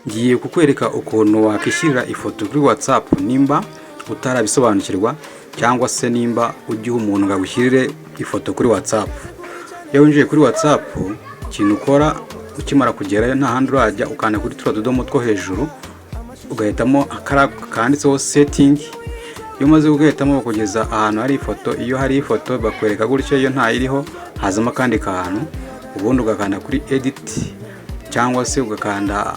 Ngiye kukwereka ukuntu wakishyirira ifoto kuri WhatsApp nimba utarabisobanukirwa, cyangwa se nimba ujya uha umuntu ngo agushyirire ifoto kuri WhatsApp. Iyo winjiye kuri WhatsApp, ikintu ukora ukimara kugerayo, nta handi urajya, ukanda kuri turiya tudomo two hejuru, ugahitamo akara kanditseho setting. Iyo umaze kugahitamo, bakugeza ahantu hari ifoto. Iyo hari ifoto bakwereka gutyo, iyo ntayiriho hazamo akandi kantu, ubundi ugakanda kuri edit cyangwa se ugakanda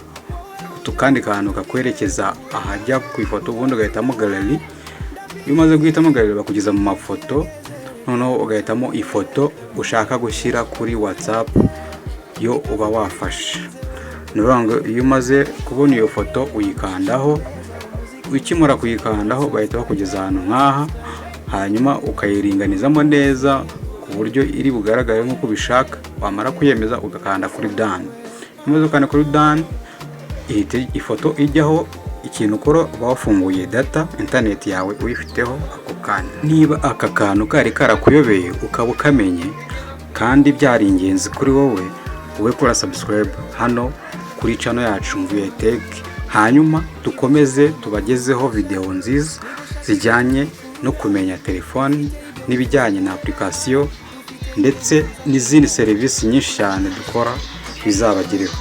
utukandi kantu kakwerekeza ahajya ku ifoto, ubundi ugahitamo gallery. Iyo umaze guhitamo gallery, bakugeza mu mafoto, noneho ugahitamo ifoto ushaka gushyira kuri WhatsApp yo uba wafashe. Ni ukuvuga ngo iyo umaze kubona iyo foto uyikandaho. Ukimara kuyikandaho, bahita bakugeza ahantu nk'aha, hanyuma ukayiringanizamo neza ku buryo iri bugaragare nk'uko ubishaka. Wamara kuyemeza, ugakanda kuri done. Iyo umaze gukanda kuri done, ihita ifoto ijyaho. Ikintu ukora, uba wafunguye data, interineti yawe uyifiteho ako kanya. Niba aka kantu kari karakuyobeye ukaba ukamenye kandi byari ingenzi kuri wowe, wowe kora subscribe hano kuri channel yacu Mvuye Tech, hanyuma dukomeze tubagezeho videwo nziza zijyanye no kumenya telefoni n'ibijyanye na application ndetse n'izindi serivisi nyinshi cyane dukora bizabagereho.